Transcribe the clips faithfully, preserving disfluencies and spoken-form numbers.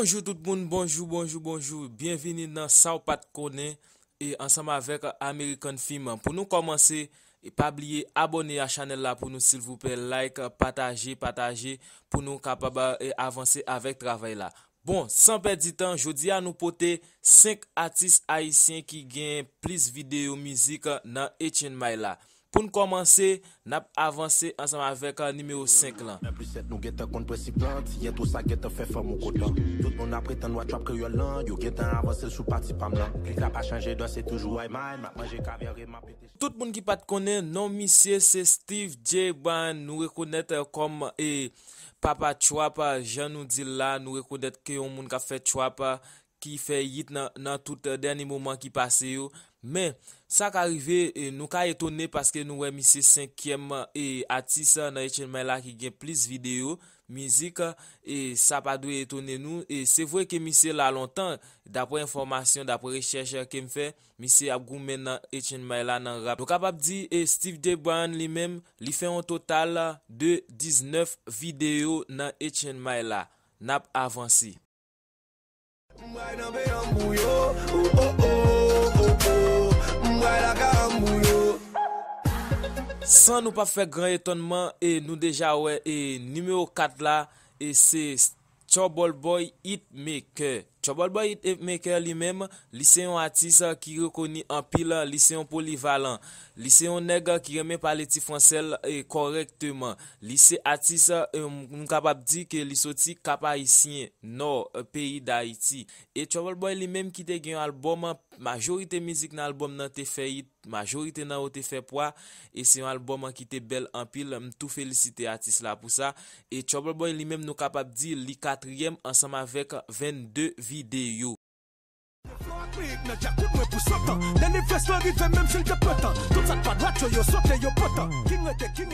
Bonjou tout moun, bonjou, bonjou, bonjou. Byenvini nan Sa w pa t konnen e ansanm avèk American Film. Pou nou kòmanse, e pa bliye abòne a chanèl la pou nou silvouplè, like, pataje, pataje pou nou kapab e, avanse avèk travay la. Bon, san pèdi tan, jodi a nou pote senk atis ayisyen ki gen plis videyo mizik nan H N M I la. Pou n kòmanse, n ap avanse ansanm avèk nimewo senk lan. Nan plis sèt nou gentan konn prensip lan, ti yentwo sa gentan fè fanm ou kontan. Tout moun ap pretann wa trap kreyòl lan, yo gentan avanse l sou pati pa m lan. Klik la pa chanje dwa, se toujou ay may, m ap manje kavyè e m ap pete. Tout moun ki pa t konnen, non misye se Steve J Brown, nou rekonèt kòm e papa trap, jan nou di l la, nou rekonèt ke yon moun k ap fè trap, ki fè yit nan, nan tout dènye moman ki pase yo. Men, sa ka rive, e, nou ka etone paske nou wè misye senkyèm e, atis nan H N M I la ki gen plis videyo mizik, e sa pa dwe etone nou. E se vre ke misye la lontan, daprè enfòmasyon, daprè rechèch ke m fè, misye ap goumen nan H N M I la nan rap. Nou kapab di e, Steve J Brown li menm, li fè yon total de diznèf videyo nan H N M I la. N ap avanse. M bray nan peyi an m pou yo, oh, oh, oh, oh, oh. M bray lakay an m pou yo. San nou pa fè gran etònman, e nou deja wè e nimewo kat la, e se Trouble Boy Hitmaker. Trouble Boy Hitmaker li menm, li se yon atis ki rekoni anpil, li se yon polivalan. Li se yon nèg ki renmen pale ti fransè l e kòrèkteman. Li se atis, e, m kapab di ke li soti Kap Ayisyen, Nò, e, peyi Dayiti. E Trouble Boy li menm ki te gen yon albòm, majorite mizik nan albòm nan te fè yit, majorite nan yo te fè pwa, e se yon albòm ki te bèl anpil, m tou felisite atis la pou sa. E Trouble Boy li menm nou kapab di li katriyèm ansanm avèk vennde videyo.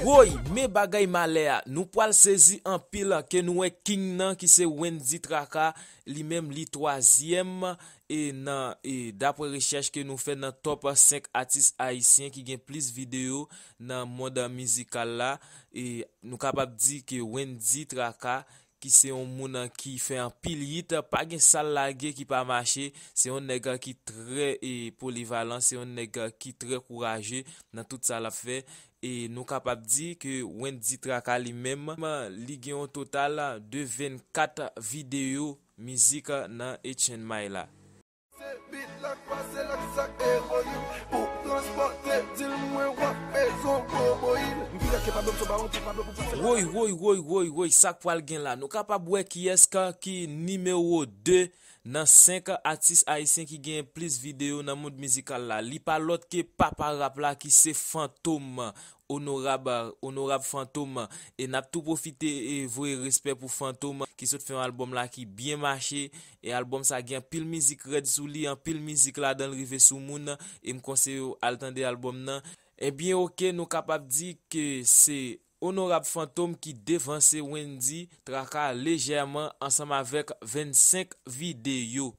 Woy, men bagay malè a, nou pwal sezi anpil ke nou wè King nan ki se Wendy Traka, li menm li twazyèm, e nan, e daprè rechèch ke nou fè nan top senk atis ayisyen ki gen plis videyo nan mond mizikal la, e nou kapab di ke Wendy Traka, ki se yon moun ki fè anpil yit, pa gen sa l lage ki pa mache, se yon nèg ki trè, e, polivalan, se yon nèg ki trè kouraje nan tout sa l ap fè. E nou kapab di ke Wendy Traka li menm, li gen yon total de vennkat videyo mizik nan H N M I la. Se bit la k pase la k sak eroyin. Pou transpòte dil mwen w ap bezwen gwo boyin. M pi rèd ke Pablo, m se bawon pou Pablo pou pouse. Woy, woy, woy, woy, woy, sa k pral gen la? Nou kapab wè kiyès ka ki nimewo de nan senk atis ayisyen ki gen plis videyo nan mond mizikal la. Li pa lòt ke papa rap la ki se Fantom. Onorab, Onorab Fantom. E n ap tou pwofite e voye respè pou Fantom ki sot fè yon albòm la ki byen mache. E albòm sa gen anpil mizik rèd sou li, anpil mizik ladan l rive sou moun. E m konseye w al tande albòm nan. Ebyen, oke, nou kapab di ke se Onorab Fantom ki devanse Wendy Traka lejèman ansanm avèk vennsenk videyo.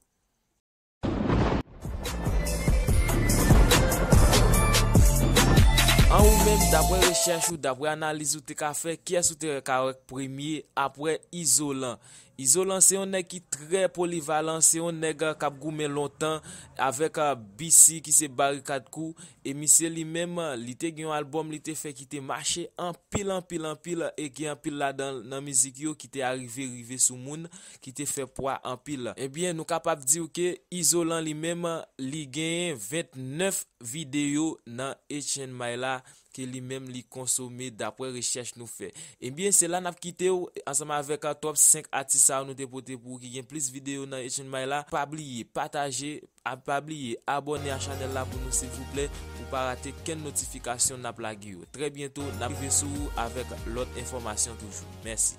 An ou menm, daprè rechèch ou, daprè analiz ou te ka fè, kiyès ou te ka wè k premye apre Izolan? Izolan se yon nèg ki trè polivalan, se yon nèg, a, k ap goumen lontan avèk, a, B C ki se Barikad Crew. E misye li menm, li te gen yon albòm li te fè ki te mache anpil, anpil, anpil, e gen anpil ladan nan mizik yo ki te arive rive sou moun, ki te fè pwa anpil. Ebyen, nou kapab di w ke Izolan li menm, li genyen vennèf videyo nan H N M I la ke li menm li konsome daprè rechèch nou fè. Ebyen, se la n ap kite w ansanm avèk, a, top senk atis sa yo nou te pote pou ou ki gen plis videyo nan H N M I la. Pa bliye pataje, a, pa bliye abòne a chanèl la pou nou silvouplè, pou pa rate kenn notifikasyon n ap lage yo. Trè byento, n ap rive sou ou avèk lòt enfòmasyon toujou. Mèsi.